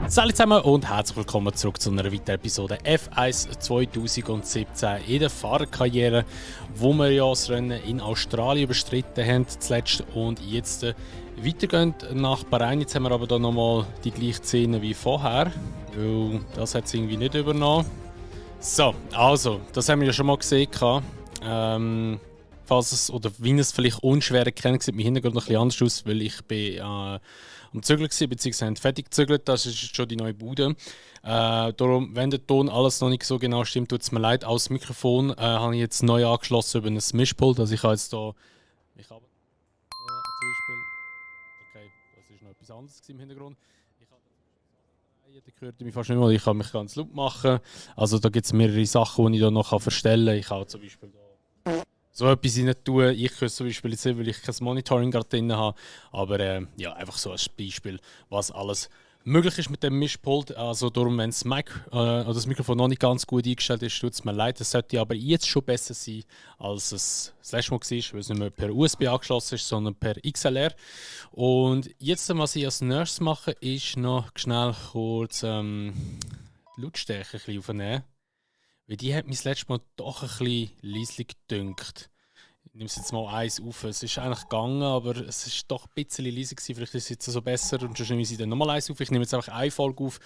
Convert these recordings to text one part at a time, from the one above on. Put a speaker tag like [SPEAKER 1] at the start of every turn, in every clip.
[SPEAKER 1] Salut zusammen und herzlich willkommen zurück zu einer weiteren Episode F1 2017 in der Fahrerkarriere, wo wir ja das Rennen in Australien bestritten haben zuletzt und jetzt weitergehen nach Bahrain. Jetzt haben wir aber da nochmal die gleiche Szene wie vorher, weil das hat es irgendwie nicht übernommen. So, also, das haben wir ja schon mal gesehen. Falls es, oder wie ihr es vielleicht unschwer erkennen, sieht mein Hintergrund noch ein bisschen anders aus, weil ich bin am Zügeln war, beziehungsweise fertig gezügelt. Das ist schon die neue Bude. Darum, wenn der Ton alles noch nicht so genau stimmt, tut es mir leid. Als Mikrofon habe ich jetzt neu angeschlossen über ein Mischpult. Also ich habe jetzt hier... Ich habe zum Beispiel... Okay, das ist noch etwas anderes im Hintergrund. Da hört mich fast nicht mehr. Ich kann mich ganz laut machen. Also da gibt es mehrere Sachen, die ich da noch verstellen kann. Ich kann zum Beispiel da so etwas rein tun. Ich kann es zum Beispiel jetzt nicht, weil ich kein Monitoring gerade drin habe. Aber ja, einfach so als Beispiel, was alles möglich ist mit dem Mischpult. Also darum, wenn das Mikrofon noch nicht ganz gut eingestellt ist, tut es mir leid. Es sollte aber jetzt schon besser sein, als es das letzte Mal war, weil es nicht mehr per USB angeschlossen ist, sondern per XLR. Und jetzt, was ich als nächstes mache, ist noch schnell kurz die Lautstärke ein bisschen aufnehmen. Weil die hat mich das letzte Mal doch ein bisschen leislich gedünkt. Ich nehme es jetzt mal eins auf. Es ist eigentlich gegangen, aber es ist doch ein bisschen leise gewesen. Vielleicht ist es jetzt so besser und sonst nehme ich sie dann nochmal eins auf. Ich nehme jetzt einfach eine Folge auf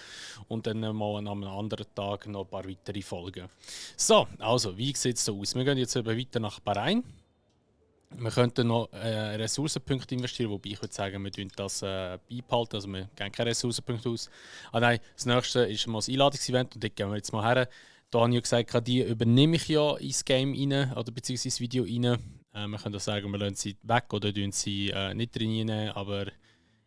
[SPEAKER 1] und dann mal an einem anderen Tag noch ein paar weitere Folgen. So, also, wie sieht es so aus? Wir gehen jetzt eben weiter nach Bahrain. Wir könnten noch Ressourcenpunkte investieren, wobei ich würde sagen, wir tun das beibehalten. Also wir geben keine Ressourcenpunkte aus. Nein, das nächste ist mal das Einladungsevent und dort gehen wir jetzt mal her. Da habe ich ja gesagt, die übernehme ich ja ins Game rein, oder beziehungsweise ins Video rein. Wir können auch sagen, wir lassen sie weg oder tun sie nicht drin rein, aber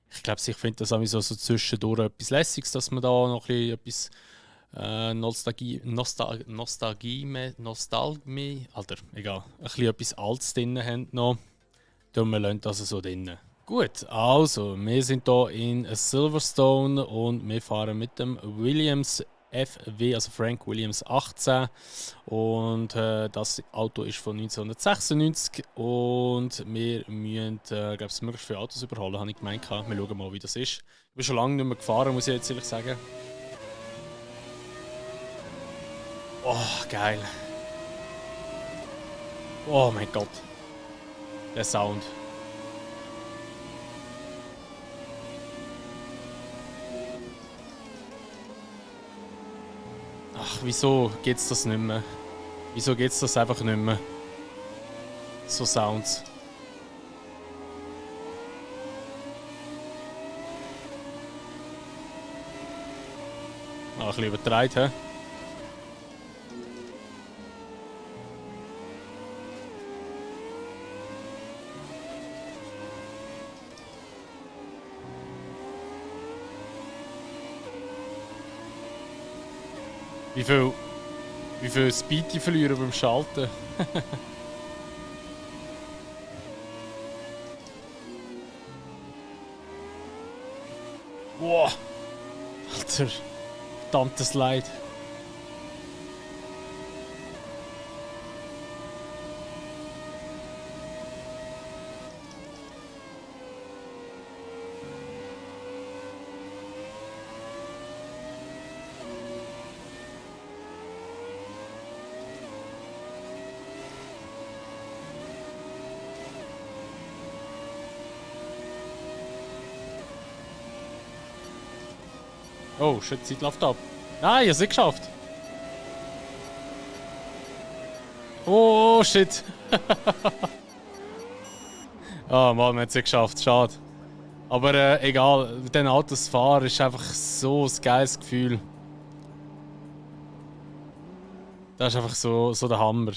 [SPEAKER 1] ich glaube, ich finde das so zwischendurch etwas Lässiges, dass wir da noch ein bisschen Nostalgie, Alter, egal, ein bisschen etwas Altes drin haben noch. Und wir lassen das so drin. Gut, also, wir sind hier in Silverstone und wir fahren mit dem Williams FW, also Frank Williams 18. Und das Auto ist von 1996 und wir müssen, glaube ich, möglichst viele Autos überholen, habe ich gemeint. Wir schauen mal, wie das ist. Ich bin schon lange nicht mehr gefahren, muss ich jetzt ehrlich sagen. Oh, geil. Oh mein Gott. Der Sound. Ach, wieso geht's das nicht mehr? Wieso geht's das einfach nicht mehr? So Sounds. Ach, ein bisschen übertreibt, hä? Wie viel Speed ich verliere beim Schalten. Wow! Alter, verdammtes Leid. Oh, shit, die Zeit läuft ab. Nein, ich hab's nicht geschafft. Oh, shit. Ah, Mann, man hat es nicht geschafft. Schade. Aber egal, mit diesen Autos fahren ist einfach so ein geiles Gefühl. Das ist einfach so der Hammer.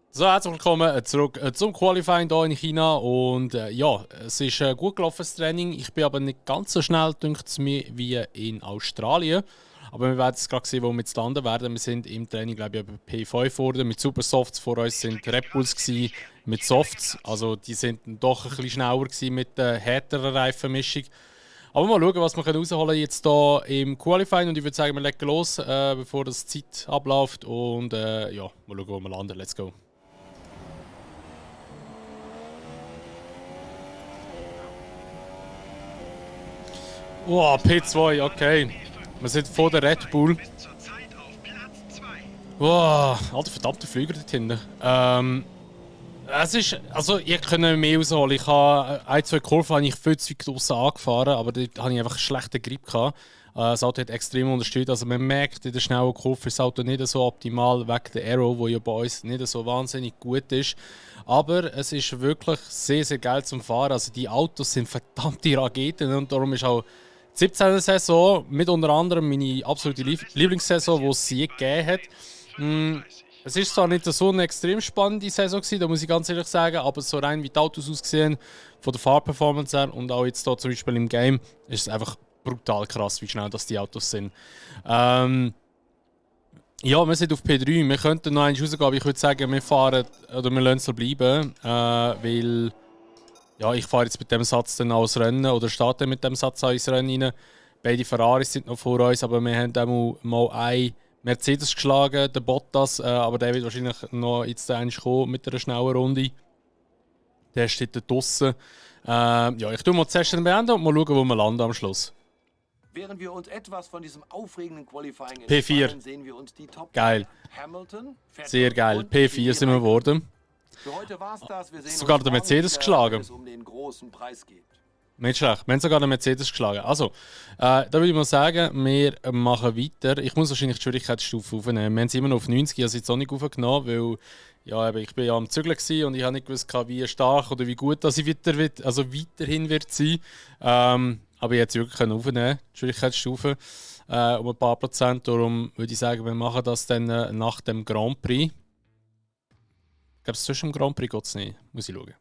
[SPEAKER 1] So, herzlich willkommen zurück zum Qualifying hier in China und ja, es ist gut gelaufen, das Training. Ich bin aber nicht ganz so schnell, denkt es mir, wie in Australien. Aber wir werden es gerade sehen, wo wir jetzt landen werden. Wir sind im Training, glaube ich, über P5 geworden. Mit Supersofts vor uns sind Red Bulls gewesen, mit Softs. Also die sind doch ein bisschen schneller gewesen mit der härteren Reifenmischung. Aber mal schauen, was wir rausholen können jetzt hier im Qualifying. Und ich würde sagen, wir legen los, bevor das Zeit abläuft. Und ja, mal schauen, wo wir landen. Let's go. Wow, P2, okay. Wir sind vor der Red Bull. Wow, alter verdammter Flüger dort hinten. Es ist, also ich könnte mehr rausholen. Ich habe ein, zwei Kurven habe ich viel zu weit draussen angefahren, aber dort hatte ich einfach einen schlechten Grip gehabt. Das Auto hat extrem unterstützt. Also man merkt, in der schnellen Kurve ist das Auto nicht so optimal wegen der Aero, wo ja bei uns nicht so wahnsinnig gut ist. Aber es ist wirklich sehr, sehr geil zum Fahren. Also die Autos sind verdammte Raketen und darum ist auch die 17. Saison mit unter anderem meine absolute Lieblingssaison, die es je gegeben hat. Es ist zwar nicht so eine extrem spannende Saison gewesen, da muss ich ganz ehrlich sagen, aber so rein wie die Autos aussehen, von der Fahrperformance her und auch jetzt hier zum Beispiel im Game, ist es einfach brutal krass, wie schnell das die Autos sind. Ja, wir sind auf P3, wir könnten noch eins rausgehen, aber ich würde sagen, wir fahren, oder wir lassen es bleiben, weil ja, ich fahre jetzt mit dem Satz dann auch das Rennen oder starte mit dem Satz auch ins Rennen rein. Beide Ferraris sind noch vor uns, aber wir haben auch mal einen Mercedes geschlagen, den Bottas, aber der wird wahrscheinlich noch jetzt kommen mit einer schnellen Runde. Der steht da draussen. Ja, ich tue mal die Session beenden und mal schauen, wo wir landen am Schluss.
[SPEAKER 2] Während wir uns etwas von diesem aufregenden Qualifying
[SPEAKER 1] P4.
[SPEAKER 2] sehen wir uns die Top
[SPEAKER 1] Geil.
[SPEAKER 2] Hamilton, Vettel
[SPEAKER 1] Sehr geil. P4 sind wir geworden.
[SPEAKER 2] Für heute war's das. Wir sehen
[SPEAKER 1] Sogar
[SPEAKER 2] uns
[SPEAKER 1] der
[SPEAKER 2] morgen
[SPEAKER 1] Mercedes
[SPEAKER 2] wieder,
[SPEAKER 1] geschlagen.
[SPEAKER 2] wenn es um den großen Preis geht.
[SPEAKER 1] Nicht schlecht. Wir haben sogar den Mercedes geschlagen. Also, da würde ich mal sagen, wir machen weiter. Ich muss wahrscheinlich die Schwierigkeitsstufe aufnehmen. Wir haben es immer noch auf 90, also jetzt auch nicht aufgenommen, weil ja, eben, ich bin ja am Zügeln und ich habe nicht gewusst, wie stark oder wie gut dass ich weiterhin wird sein. Aber ich hätte es wirklich aufnehmen, die Schwierigkeitsstufe, um ein paar Prozent. Darum würde ich sagen, wir machen das dann nach dem Grand Prix. Ich glaube, zwischen dem Grand Prix geht es nicht. Muss ich schauen.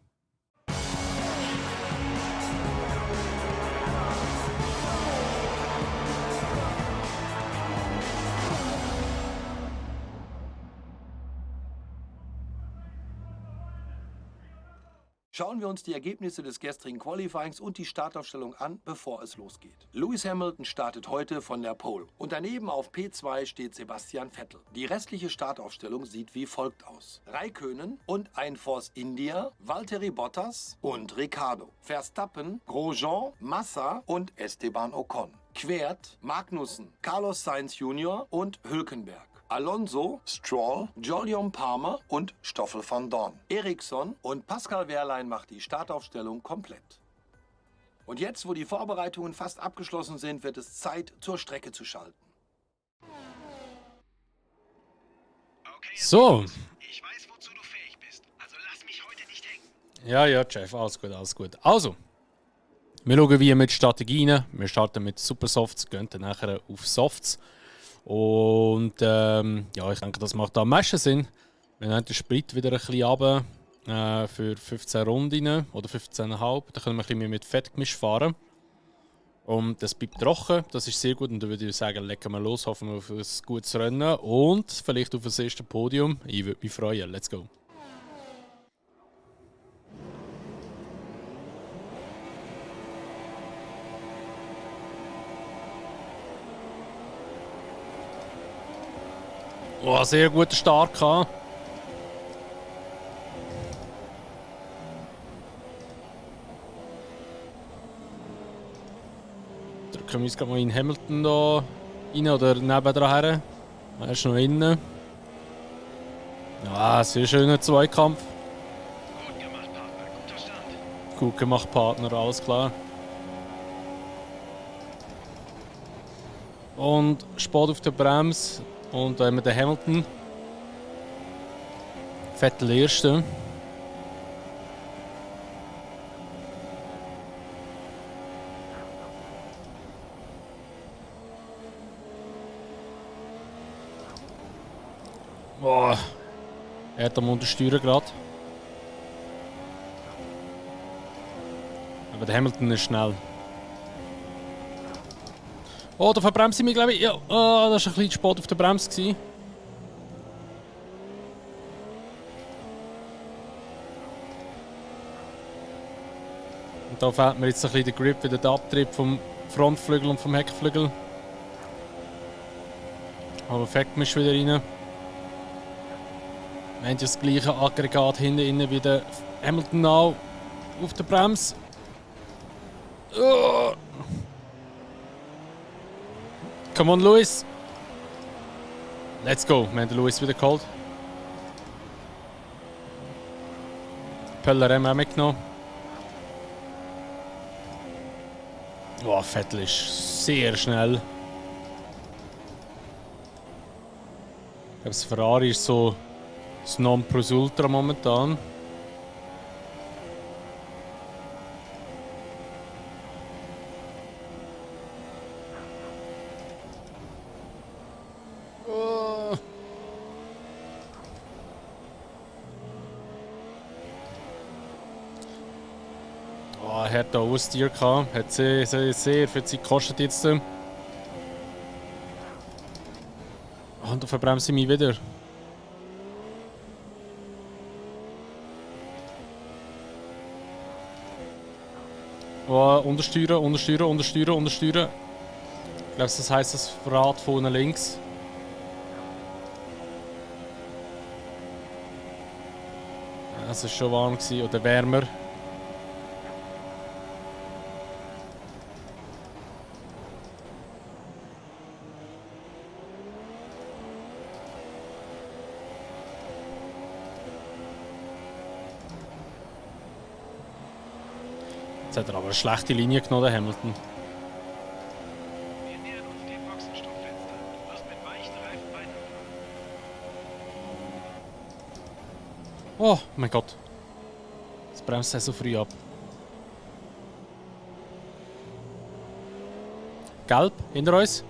[SPEAKER 2] Schauen wir uns die Ergebnisse des gestrigen Qualifyings und die Startaufstellung an, bevor es losgeht. Lewis Hamilton startet heute von der Pole und daneben auf P2 steht Sebastian Vettel. Die restliche Startaufstellung sieht wie folgt aus: Räikkönen und ein Force India, Valtteri Bottas und Ricciardo, Verstappen, Grosjean, Massa und Esteban Ocon. Quert, Magnussen, Carlos Sainz Jr. und Hülkenberg. Alonso, Stroll, Jolyon Palmer und Stoffel van Dorn. Eriksson und Pascal Wehrlein macht die Startaufstellung komplett. Und jetzt, wo die Vorbereitungen fast abgeschlossen sind, wird es Zeit, zur Strecke zu schalten.
[SPEAKER 1] So.
[SPEAKER 3] Ich weiß, wozu du fähig bist. Also lass mich heute nicht hängen.
[SPEAKER 1] Ja, Jeff, alles gut, alles gut. Also, wir schauen wie mit Strategien. Wir starten mit Supersofts, gehen dann nachher auf Softs. Und ja, ich denke, das macht am meisten Sinn. Wir nehmen den Sprit wieder ein bisschen runter für 15 Runden oder 15,5. Da können wir ein bisschen mehr mit Fettgemisch fahren. Und das bleibt trocken, das ist sehr gut. Und dann würde ich sagen, legen wir los, hoffen wir auf ein gutes Rennen und vielleicht auf das erste Podium. Ich würde mich freuen. Let's go. Oh, sehr guter Start gehabt. Drücken wir uns gerade mal in Hamilton da rein oder nebendran her. Er ist noch innen. Ja, sehr schöner Zweikampf.
[SPEAKER 3] Gut gemacht, Partner. Guter Start.
[SPEAKER 1] Gut gemacht, Partner, alles klar. Und Sport auf der Bremse. Und da haben wir den Hamilton. Vettel Erste. Boah. Er hat am Untersteuern gerade. Aber der Hamilton ist schnell. Oh, da verbremse ich mich, glaube ich. Ja, das war ein bisschen spät auf der Bremse gewesen. Und da fehlt mir jetzt ein bisschen der Grip, wieder der Abtrieb vom Frontflügel und vom Heckflügel. Aber fängt mich wieder rein. Wir haben das gleiche Aggregat hinten innen wie der Hamilton auch auf der Bremse. Oh. Come on, Lewis. Let's go. Wir haben den Lewis wieder geholt. Pöller haben wir auch mitgenommen. Oh, Vettel ist sehr schnell. Ich glaube, das Ferrari ist so das Nonplusultra momentan. Er hat da Ausstier gehabt, hat sehr viel Zeit gekostet jetzt. Und da verbremse ich mich wieder. Oh, untersteuern. Ich glaube, das heisst das Rad von unten links. Es war schon warm oder wärmer. Jetzt hat er aber eine schlechte Linie genommen, der Hamilton.
[SPEAKER 3] Wir nähern uns dem Boxenstoppfenster. Du wirst mit weichen Reifen weiterfahren.
[SPEAKER 1] Oh mein Gott. Das bremst er so früh ab. Gelb, hinter uns.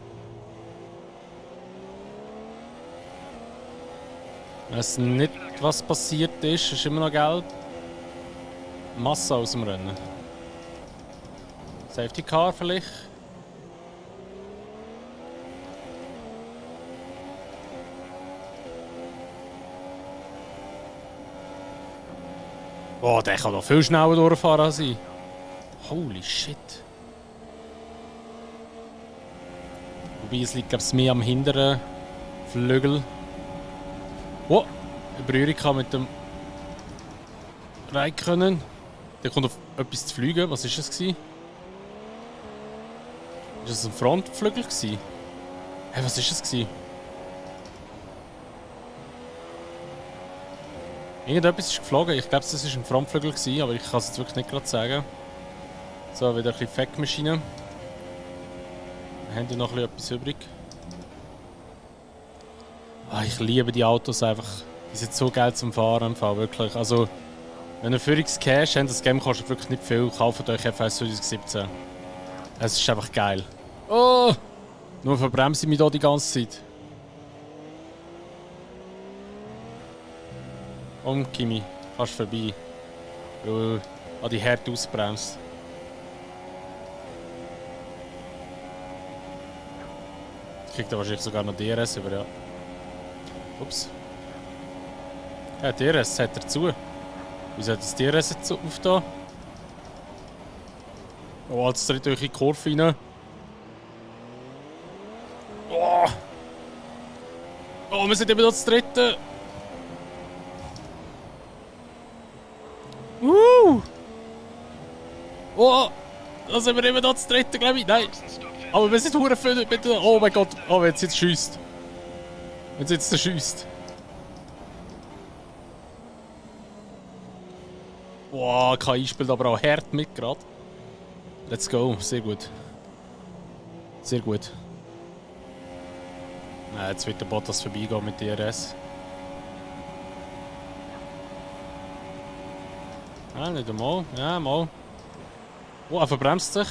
[SPEAKER 1] Ich weiß nicht, was passiert ist. Es ist immer noch gelb. Masse aus dem Rennen. Safety Car vielleicht. Boah, der kann doch viel schneller durchfahren als ich. Holy shit. Wobei es liegt, glaube ich, mehr am hinteren Flügel. Oh, eine Berührung mit dem Räikkönen. Der kommt auf etwas zu fliegen. Was war das? War das ein Frontflügel? Hey, was war das? Irgendetwas ist geflogen. Ich glaube, das war ein Frontflügel, aber ich kann es jetzt wirklich nicht gerade sagen. So, wieder ein bisschen Feckmaschine. Wir haben hier noch etwas übrig. Oh, ich liebe die Autos einfach. Die sind so geil zum Fahren, wirklich. Also, wenn ihr Führungscash habt, das Game kostet wirklich nicht viel, kauft euch FS 2017. Es ist einfach geil. Oh! Nur verbremse ich mich hier die ganze Zeit. Komm, Kimi, fast vorbei. Weil du die Härte ausbremst. Kriegt er wahrscheinlich sogar noch DRS über, ja. Ups. Ja, DRS hat er zu. Wieso hat das DRS jetzt so aufgetan? Oh, jetzt tritt durch die Kurve rein. Oh, wir sind eben das dritte. Oh, da sind wir eben das dritte, glaube ich. Nein. Aber wir sind hure viel bitte. Oh mein Gott. Oh, wenn jetzt schießt. Wenn jetzt der schießt. Wow, KI spielt aber auch hart mit gerade. Let's go, sehr gut. Sehr gut. Na, jetzt wird der Bottas vorbeigehen mit DRS. Ja, nicht einmal. Ja, mal. Oh, er verbremst sich.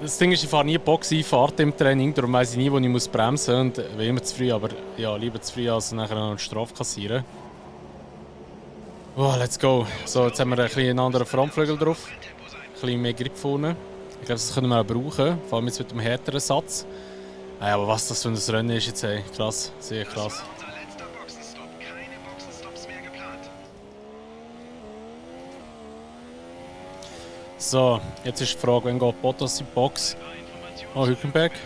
[SPEAKER 1] Das Ding ist, ich fahre nie Box-Einfahrt im Training, darum weiss ich nie, wo ich muss bremsen muss. Und will immer zu früh, aber ja, lieber zu früh als nachher noch eine Strafe kassieren. Oh, let's go. So, jetzt haben wir ein bisschen einen anderen Frontflügel drauf. Ein bisschen mehr Grip vorne. Ich glaube, das können wir auch brauchen. Vor allem jetzt mit dem härteren Satz. Ah, aber was das für ein Rennen ist jetzt, ey. Krass, sehr krass.
[SPEAKER 3] Unser letzter Boxenstopp. Keine Boxenstops mehr geplant.
[SPEAKER 1] So, jetzt ist die Frage, wann geht Bottas in die Box? Oh, Hülkenberg.
[SPEAKER 3] Er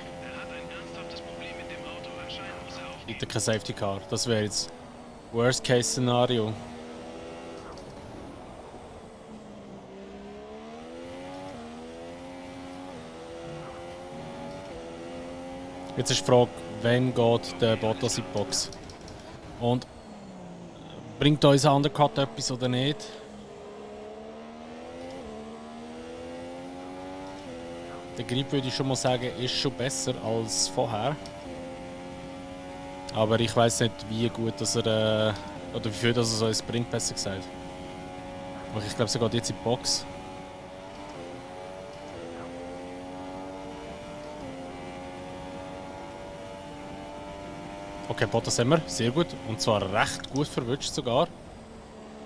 [SPEAKER 3] hat ein ernsthaftes Problem mit dem Auto. Anscheinend muss er auf
[SPEAKER 1] Bitte kein Safety Car. Das wäre jetzt Worst-Case-Szenario. Jetzt ist die Frage, wann geht der Bottas in die Box? Und bringt uns ein Undercut etwas oder nicht? Der Grip, würde ich schon mal sagen, ist schon besser als vorher. Aber ich weiß nicht, wie gut dass er oder wie viel dass er uns bringt, besser gesagt. Aber ich glaube, er geht jetzt in die Box. Okay, Bottas haben wir, sehr gut. Und zwar recht gut verwünscht sogar.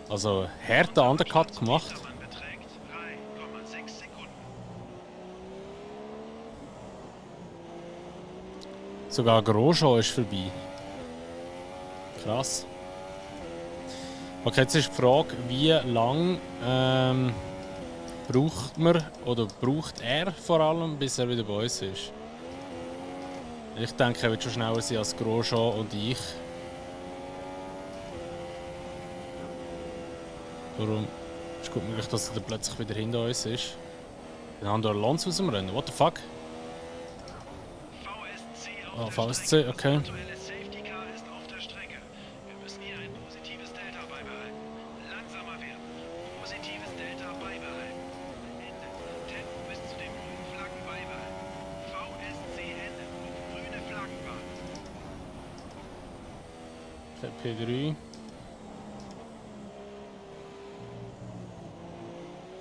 [SPEAKER 1] Also harter Undercut gemacht.
[SPEAKER 3] Man beträgt 3,6 Sekunden.
[SPEAKER 1] Sogar Grosjean ist vorbei. Krass. Okay, jetzt ist die Frage, wie lange braucht man oder braucht er vor allem, bis er wieder bei uns ist? Ich denke, er wird schon schneller sein als Grosjean und ich. Darum ist gut möglich, dass er dann plötzlich wieder hinter uns ist. Dann haben wir Alonso aus dem Rennen. What the fuck?
[SPEAKER 3] VSC
[SPEAKER 1] Ah, VSC, okay.
[SPEAKER 3] Aktuelles Safety Car ist auf der Strecke. Wir müssen hier ein positives Delta beibehalten. Langsamer werden. Positives Delta beibehalten. Ende. Tempo bis zu den grünen Flaggen beibehalten. VSC Ende. Grüne Flaggenbahn.
[SPEAKER 1] P3.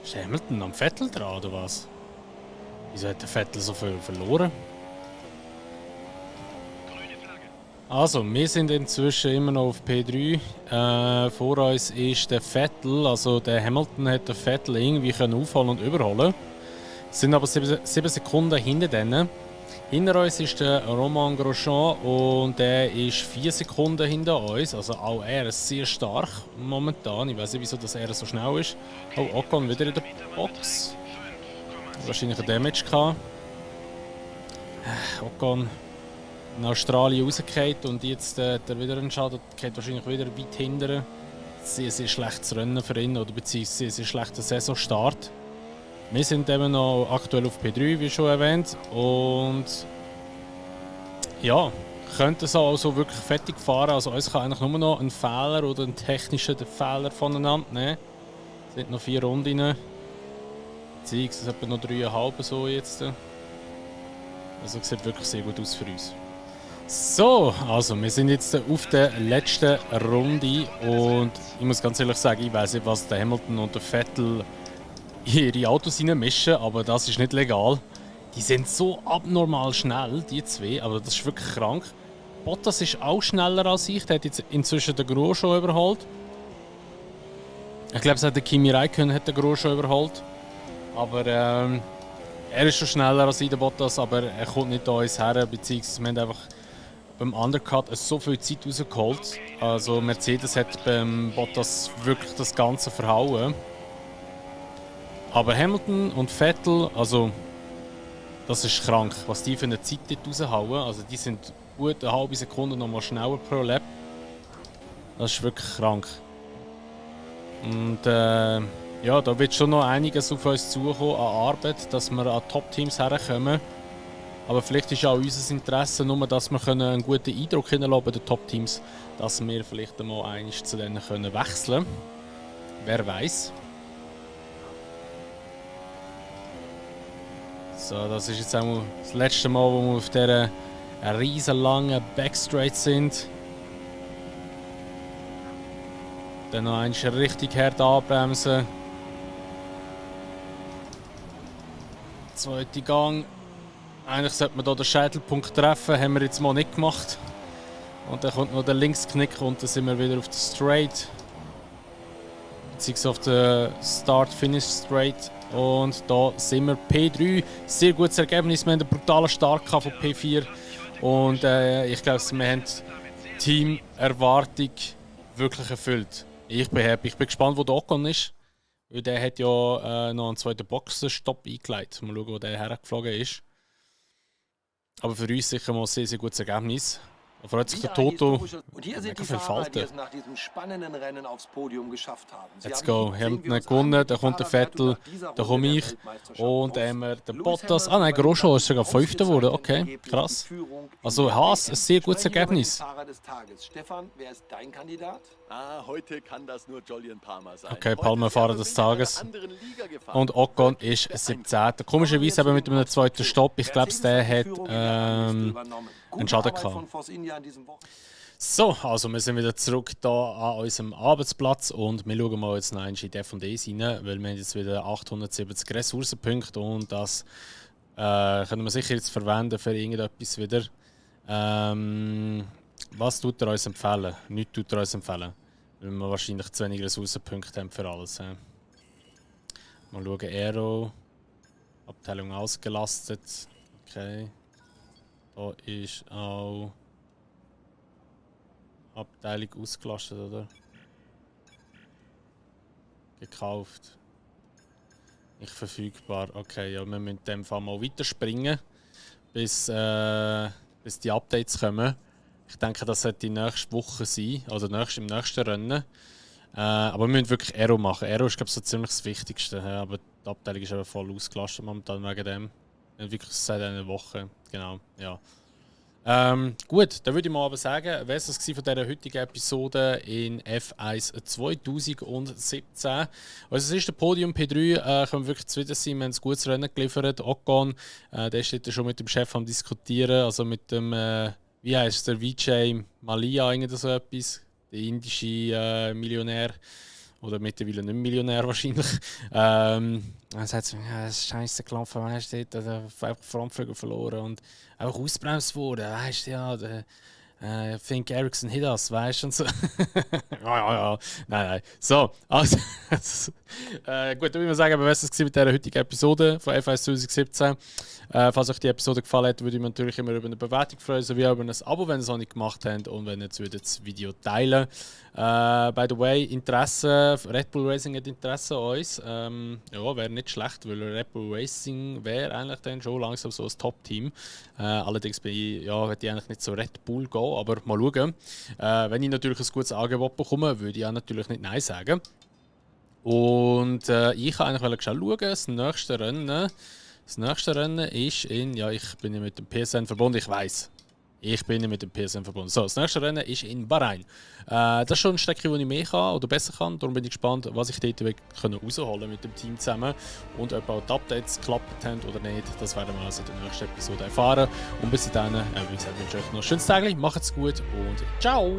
[SPEAKER 1] Ist Hamilton am Vettel dran oder was? Wieso hat der Vettel so viel verloren?
[SPEAKER 3] Grüne Flagge.
[SPEAKER 1] Also, wir sind inzwischen immer noch auf P3. Vor uns ist der Vettel, also der Hamilton hat den Vettel irgendwie können aufholen und überholen. Es sind aber 7 Sekunden hinter denen. Hinter uns ist der Romain Grosjean und der ist 4 Sekunden hinter uns. Also auch er ist sehr stark momentan. Ich weiß nicht, wieso dass er so schnell ist. Oh, Ocon wieder in der Box. Wahrscheinlich ein Damage gehabt. Ocon in Australien rausgefallen und jetzt hat er wieder einen Schaden. Geht wahrscheinlich wieder weit hinten. Sehr, sehr schlechtes Rennen für ihn oder beziehungsweise sehr, sehr schlechter Saisonstart. Wir sind eben noch aktuell auf P3, wie schon erwähnt. Und ja, könnten so also wirklich fertig fahren. Also uns kann eigentlich nur noch ein Fehler oder einen technischen Fehler voneinander nehmen. Es sind noch 4 Runden. Es sind etwa noch 3,5 so jetzt. Also sieht wirklich sehr gut aus für uns. So, also wir sind jetzt auf der letzten Runde und ich muss ganz ehrlich sagen, ich weiß nicht, was der Hamilton und der Vettel in ihre Autos reinmischen, aber das ist nicht legal. Die sind so abnormal schnell, die zwei, aber das ist wirklich krank. Bottas ist auch schneller als ich, der hat jetzt inzwischen den Grosjean überholt. Ich glaube, es hat der Kimi Räikkönen hat den Grosjean überholt. Aber er ist schon schneller als ich, der Bottas, aber er kommt nicht an uns her, beziehungsweise wir haben einfach beim Undercut so viel Zeit rausgeholt. Also Mercedes hat beim Bottas wirklich das Ganze verhauen. Aber Hamilton und Vettel, also das ist krank, was die für eine Zeit dort raushauen. Also die sind gut eine halbe Sekunde noch mal schneller pro Lap. Das ist wirklich krank. Und ja, da wird schon noch einiges auf uns zukommen an Arbeit, dass wir an Top-Teams herkommen. Aber vielleicht ist auch unser Interesse nur, dass wir einen guten Eindruck hinterlassen bei den Top-Teams, dass wir vielleicht einmal einiges zu denen wechseln können. Wer weiß. So, das ist jetzt auch das letzte Mal, wo wir auf dieser riesen langen Backstraight sind. Dann noch einmal richtig hart anbremsen. Zweiter Gang. Eigentlich sollte man hier den Scheitelpunkt treffen, haben wir jetzt mal nicht gemacht. Und dann kommt noch der Linksknick und dann sind wir wieder auf der Straight. beziehungsweise auf der Start-Finish Straight. Und da sind wir P3. Sehr gutes Ergebnis. Wir haben einen brutalen Start von P4. Und ich glaube, wir haben die Team-Erwartung wirklich erfüllt. Ich bin happy. Ich bin gespannt, wo der Ocon ist. Weil der hat ja noch einen zweiten Boxenstopp eingeleitet. Mal schauen, wo der hergeflogen ist. Aber für uns sicher mal ein sehr, sehr gutes Ergebnis. Da freut sich der Toto.
[SPEAKER 2] Und hier sind die Fahrer, die es nach diesem spannenden Rennen aufs Podium geschafft haben.
[SPEAKER 1] Let's go. Wir haben ihn gewonnen, da kommt der Vettel, da komme ich. Und dann haben wir den Bottas. Ah nein, Grosjean ist sogar Fünfter geworden. Okay, krass. Also Haas, ein sehr gutes Ergebnis.
[SPEAKER 2] Stefan, wer ist dein Kandidat?
[SPEAKER 4] Heute kann das nur Jolyon Palmer sein.
[SPEAKER 1] Okay, Palmer-Fahrer des Tages. Und Ocon ist 17. Komischerweise eben mit einem zweiten Stopp. Ich glaube, der hat einen Schaden gehabt. So, also wir sind wieder zurück da an unserem Arbeitsplatz und wir schauen mal jetzt noch in die F&Es rein, weil wir haben jetzt wieder 870 Ressourcenpunkte und das können wir sicher jetzt verwenden für irgendetwas wieder. Was tut er uns empfehlen? Nichts tut er uns empfehlen, weil wir wahrscheinlich zu wenig Ressourcenpunkte haben für alles. Mal schauen, Aero, Abteilung ausgelastet, okay. Da ist auch Abteilung ausgelastet, oder? Gekauft. Nicht verfügbar. Okay, ja, wir müssen in dem Fall mal weiterspringen, bis die Updates kommen. Ich denke, das sollte die nächste Woche sein, also im nächsten Rennen. Aber wir müssen wirklich Aero machen. Aero ist, glaube ich, so ziemlich das Wichtigste. Ja, aber die Abteilung ist eben voll ausgelastet momentan wegen dem. Wirklich seit einer Woche, genau, ja. Gut, dann würde ich mal aber sagen, wäre es das von dieser heutigen Episode in F1 2017. Also es ist der Podium P3, können wir wirklich zufrieden sein, wir haben ein gutes Rennen geliefert. Ocon, der ist jetzt schon mit dem Chef am Diskutieren, also mit dem, wie heißt der, Vijay Mallya, irgendwie so etwas, der indische Millionär. Oder mittlerweile nicht Millionär wahrscheinlich. Er sagt so, ja, es ist scheiße gelaufen, weißt du, einfach Frontflügel verloren und einfach ausbremst worden, weißt du, ja, I think Ericsson hit us, weißt du, und so. ja, nein. So, also, gut, dann würde ich sagen, aber was es mit dieser heutigen Episode von F1 2017. Falls euch die Episode gefallen hat, würde ich mich natürlich immer über eine Bewertung freuen, sowie auch über ein Abo, wenn ihr es noch nicht gemacht habt und wenn ihr jetzt das Video teilen. By the way, Interesse, Red Bull Racing hat Interesse an uns. Ja, wäre nicht schlecht, weil Red Bull Racing wäre eigentlich dann schon langsam so ein Top-Team. Allerdings bin ich, ja, hätte ich eigentlich nicht so Red Bull gehen, aber mal schauen. Wenn ich natürlich ein gutes Angebot bekomme, würde ich auch natürlich nicht Nein sagen. Und ich kann eigentlich schauen, das nächste Rennen ist in, ja, ich bin ja mit dem PSN verbunden, ich weiß. Ich bin ja mit dem PSN verbunden. So, das nächste Rennen ist in Bahrain. Das ist schon ein Strecke, wo ich mehr kann oder besser kann. Darum bin ich gespannt, was ich dort rausholen kann mit dem Team zusammen. Und ob auch die Updates geklappt haben oder nicht, das werden wir also in der nächsten Episode erfahren. Und bis dahin, wie gesagt, wünsche ich euch noch ein schönes Tag, macht's gut und ciao!